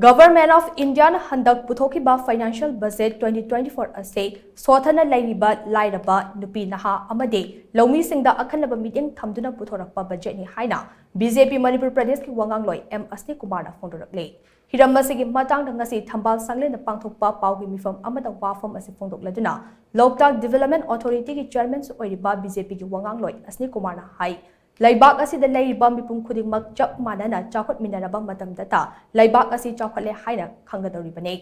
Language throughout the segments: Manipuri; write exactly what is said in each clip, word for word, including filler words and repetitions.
Government of Indiaꯅ ꯍꯟꯗꯛ ꯄꯨꯊꯣꯛꯈꯤꯕ Financial Budget twenty twenty-four ꯑꯁꯤ ꯁꯣꯊꯅ ꯂꯩꯔꯤꯕ ꯂꯥꯏꯔꯕ, ꯅꯨꯄꯤ ꯅꯍꯥ ꯑꯃꯗꯤ ꯂꯧꯃꯤꯁꯤꯡꯗ ꯑꯈꯟꯅꯕ ꯃꯤꯠꯌꯦꯡ ꯊꯝꯗꯨꯅ ꯄꯨꯊꯣꯔꯛꯄ ꯕꯖꯦꯠꯅꯤ ꯍꯥꯏꯅ B J P ꯃꯅꯤꯄꯨꯔ ꯄ꯭ꯔꯗꯦꯁꯀꯤ ꯋꯥꯉꯥꯡꯂꯣꯏ M ꯑꯁꯅꯤ ꯀꯨꯃꯥꯔꯅ ꯐꯣꯡꯗꯣꯔꯛꯂꯤ꯫ ꯍꯤꯔꯝ ꯑꯁꯤꯒꯤ ꯃꯇꯥꯡꯗ ꯉꯁꯤ ꯊꯝꯕꯥꯜ ꯁꯪꯂꯦꯟꯗ ꯄꯥꯡꯊꯣꯛꯄ ꯄꯥꯎꯒꯤ ꯃꯤꯐꯝ ꯑꯃꯗ ꯋꯥꯐꯝ ꯑꯁꯤ ꯐꯣꯡꯗꯣꯛꯂꯗꯨꯅ ꯂꯣꯛꯇꯥꯛ Development Authorityꯒꯤ Chairmanꯁꯨ ꯑꯣꯏꯔꯤꯕ B J Pꯒꯤ ꯋꯥꯉꯥꯡꯂꯣꯏ ꯑꯁꯅꯤ ꯀꯨꯃꯥꯔꯅ ꯍꯥꯏ, ꯂꯩꯕꯥꯛ ꯑꯁꯤꯗ ꯂꯩꯔꯤꯕ ꯃꯤꯄꯨꯝ ꯈꯨꯗꯤꯡꯃꯛ ꯆꯞ ꯃꯥꯟꯅꯅ ꯆꯥꯎꯈꯠꯃꯤꯟꯅꯔꯕ ꯃꯇꯝꯗꯇ ꯂꯩꯕꯥꯛ ꯑꯁꯤ ꯆꯥꯎꯈꯠꯂꯦ ꯍꯥꯏꯅ ꯈꯪꯒꯗꯧꯔꯤꯕꯅꯤ꯫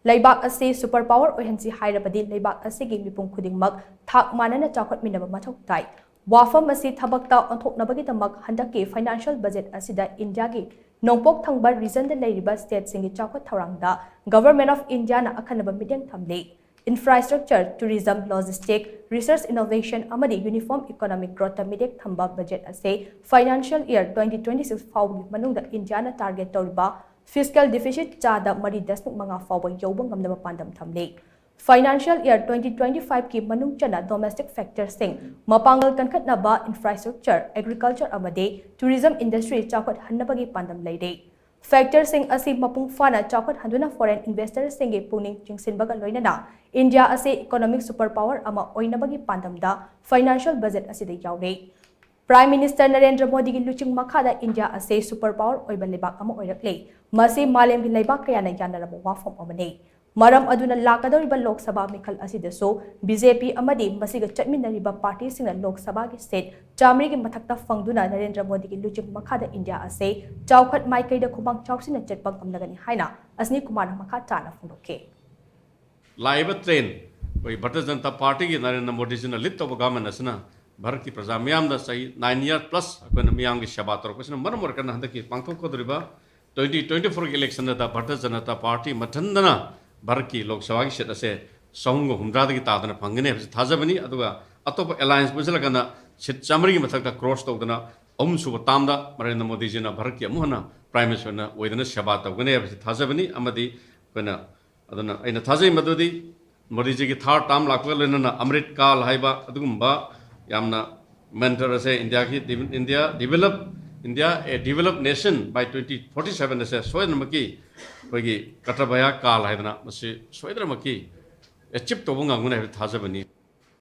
ꯂꯩꯕꯥꯛ ꯑꯁꯤ super power ꯑꯣꯏꯍꯟꯁꯤ ꯍꯥꯏꯔꯕꯗꯤ ꯂꯩꯕꯥꯛ ꯑꯁꯤꯒꯤ ꯃꯤꯄꯨꯝ ꯈꯨꯗꯤꯡꯃꯛ ꯊꯥꯛ ꯃꯥꯟꯅꯅ ꯆꯥꯎꯈꯠꯃꯤꯟꯅꯕ ꯃꯊꯧ ꯇꯥꯏ꯫ ꯋꯥꯐꯝ ꯑꯁꯤ ꯊꯕꯛꯇ ꯑꯣꯟꯊꯣꯛꯅꯕꯒꯤꯗꯃꯛ ꯍꯟꯗꯛꯀꯤ Financial Budget ꯑꯁꯤꯗ ꯏꯟꯗꯤꯌꯥꯒꯤ ꯅꯣꯡꯄꯣꯛ ꯊꯪꯕ regionꯗ ꯂꯩꯔꯤꯕ stateꯁꯤꯡꯒꯤ ꯆꯥꯎꯈꯠ ꯊꯧꯔꯥꯡꯗ Government of Indiaꯅ ꯑꯈꯟꯅꯕ ꯃꯤꯠꯌꯦꯡ ꯊꯝꯂꯤ꯫ Infrastructure, Tourism, Logistic, Research Innovation ꯑꯃꯗꯤ Uniform Economic Growthꯇ ꯃꯤꯠꯌꯦꯡ ꯊꯝꯕ ꯕꯖꯦꯠ ꯑꯁꯤ Financial Year twenty twenty-six ꯐꯥꯎꯕꯒꯤ ꯃꯅꯨꯡꯗ ꯏꯟꯗꯤꯌꯥꯅ target ꯇꯧꯔꯤꯕ fiscal deficit ꯆꯥꯗ ꯃꯔꯤ ꯗꯁꯃꯤꯛ ꯃꯉꯥ ꯐꯥꯎꯕ ꯌꯧꯕ ꯉꯝꯅꯕ ꯄꯥꯟꯗꯝ ꯊꯝꯂꯤ꯫ Financial Year twenty twenty-fiveꯀꯤ ꯃꯅꯨꯡ ꯆꯟꯅ domestic factorꯁꯤꯡ, ꯃꯄꯥꯡꯒꯜ ꯀꯟꯈꯠꯅꯕ infrastructure, agriculture ꯑꯃꯗꯤ tourism industry ꯆꯥꯎꯈꯠꯍꯟꯅꯕꯒꯤ ꯄꯥꯟꯗꯝ ꯂꯩꯔꯤ꯫ Factorꯁꯤꯡ ꯑꯁꯤ ꯃꯄꯨꯡ ꯐꯥꯅ ꯆꯥꯎꯈꯠꯍꯟꯗꯨꯅ foreign investorꯁꯤꯡꯒꯤ ꯄꯨꯛꯅꯤꯡ ꯆꯤꯡꯁꯤꯟꯕꯒ ꯂꯣꯏꯅꯅ ꯏꯟꯗꯤꯌꯥ ꯑꯁꯤ economic super power ꯑꯃ ꯑꯣꯏꯅꯕꯒꯤ ꯄꯥꯟꯗꯝꯗ Financial Budget ꯑꯁꯤꯗ ꯌꯥꯎꯔꯤ꯫ Prime Minister ꯅꯔꯦꯟꯗ꯭ꯔ ꯃꯣꯗꯤꯒꯤ ꯂꯨꯆꯤꯡ ꯃꯈꯥꯗ ꯏꯟꯗꯤꯌꯥ ꯑꯁꯤ super power ꯑꯣꯏꯕ ꯂꯩꯕꯥꯛ ꯑꯃ ꯑꯣꯏꯔꯛꯂꯦ꯫ ꯃꯁꯤ ꯃꯥꯂꯦꯝꯒꯤ ꯂꯩꯕꯥꯛ ꯀꯌꯥꯅ ꯌꯥꯅꯔꯕ ꯋꯥꯐꯝ ꯑꯃꯅꯤ꯫ ꯃꯔꯝ ꯑꯗꯨꯅ ꯂꯥꯛꯀꯗꯧꯔꯤꯕ ꯂꯣꯛ ꯁꯚꯥ ꯃꯤꯈꯜ ꯑꯁꯤꯗꯁꯨ B J P ꯑꯃꯗꯤ ꯃꯁꯤꯒ ꯆꯠꯃꯤꯟꯅꯔꯤꯕ partyꯁꯤꯡꯅ ꯂꯣꯛ ꯁꯚꯥꯒꯤ seat ꯆꯥꯃꯔꯤꯒꯤ ꯃꯊꯛꯇ ꯐꯪꯗꯨꯅ ꯅꯔꯦꯟꯗ꯭ꯔ ꯃꯣꯗꯤꯒꯤ ꯂꯨꯆꯤꯡ ꯃꯈꯥꯗ ꯏꯟꯗꯤꯌꯥ ꯑꯁꯤ ꯆꯥꯎꯈꯠ ꯃꯥꯏꯀꯩꯗ ꯈꯨꯃꯥꯡ ꯆꯥꯎꯁꯤꯟꯅ ꯆꯠꯄ ꯉꯝꯂꯒꯅꯤ ꯍꯥꯏꯅ ꯑꯁꯅꯤ ꯀꯨꯃꯥꯔꯅ ꯃꯈꯥ ꯇꯥꯅ ꯐꯣꯡꯗꯣꯛꯈꯤ꯫ ꯂꯥꯛꯏꯕ train ꯑꯩꯈꯣꯏ ꯚꯥꯔꯇꯤꯌ ꯖꯅꯇꯥ ꯄꯥꯔꯇꯤꯒꯤ ꯅꯔꯦꯟꯗ꯭ꯔ ꯃꯣꯗꯤꯖꯤꯅ lead ꯇꯧꯕ government ꯑꯁꯤꯅ ꯚꯥꯔꯠꯀꯤ ꯄ꯭ꯔꯖꯥ ꯃꯤꯌꯥꯝꯗ ꯆꯍꯤ nine year plus ꯑꯩꯈꯣꯏꯅ ꯃꯤꯌꯥꯝꯒꯤ ꯁꯦꯕꯥ ꯇꯧꯔꯛꯄꯁꯤꯅ ꯃꯔꯝ ꯑꯣꯏꯔꯀꯥꯟꯗ ꯍꯟꯗꯛꯀꯤ ꯄꯥꯡꯊꯣꯛꯀꯗꯧꯔꯤꯕ twenty twenty-fourꯒꯤ electionꯗ ꯚꯥꯔꯇꯤꯌ ꯖꯅꯇꯥ ꯄꯥꯔꯇꯤ ꯃꯊꯟꯗꯅ ꯚꯥꯔꯠꯀꯤ ꯂꯣꯛ ꯁꯚꯥꯒꯤ seat ꯑꯁꯦ ꯆꯍꯨꯝꯒ ꯍꯨꯝꯗ꯭ꯔꯥꯗꯒꯤ ꯇꯥꯗꯅ ꯐꯪꯒꯅꯤ ꯍꯥꯏꯕꯁꯤ ꯊꯥꯖꯕꯅꯤ꯫ ꯑꯗꯨꯒ ꯑꯇꯣꯞꯄ alliance ꯄꯨꯟꯁꯤꯜꯂꯀꯥꯟꯗ seat ꯆꯥꯃꯔꯤꯒꯤ ꯃꯊꯛꯇ cross ꯇꯧꯗꯅ ꯑꯍꯨꯝꯁꯨꯕ termꯗ ꯅꯔꯦꯟꯗ꯭ꯔ ꯃꯣꯗꯤꯖꯤꯅ ꯚꯥꯔꯠꯀꯤ ꯑꯃꯨꯛ ꯍꯟꯅ Prime Minister ꯑꯣꯏꯅ ꯑꯣꯏꯗꯅ ꯁꯦꯕꯥ ꯇꯧꯒꯅꯤ ꯍꯥꯏꯕꯁꯤ ꯊꯥꯖꯕꯅꯤ꯫ ꯑꯃꯗꯤ ꯑꯩꯈꯣꯏꯅ ꯑꯗꯨꯅ ꯑꯩꯅ ꯊꯥꯖꯩ ꯃꯗꯨꯗꯤ ꯃꯣꯗꯤꯖꯤꯒꯤ third term ꯂꯥꯛꯄꯒ ꯂꯣꯏꯅꯅ ꯑꯃ꯭ꯔꯤꯠ ꯀꯥꯜ ꯍꯥꯏꯕ ꯑꯗꯨꯒꯨꯝꯕ ꯌꯥꯝꯅ mantra ꯑꯁꯦ ꯏꯟꯗꯤꯌꯥꯒꯤ ꯗꯤꯕ-, India develop India a developed nation by twenty forty seven ꯑꯁꯦ ꯁꯣꯏꯗꯅꯃꯛꯀꯤ ꯑꯩꯈꯣꯏꯒꯤ ꯀꯇ꯭ꯔꯕꯌꯥ ꯀꯥꯜ ꯍꯥꯏꯗꯅ ꯃꯁꯤ ꯁꯣꯏꯗꯅꯃꯛꯀꯤ ꯑꯦꯆꯤꯞ ꯇꯧꯕ ꯉꯝꯒꯅꯤ ꯍꯥꯏꯕ ꯊꯥꯖꯕꯅꯤ꯫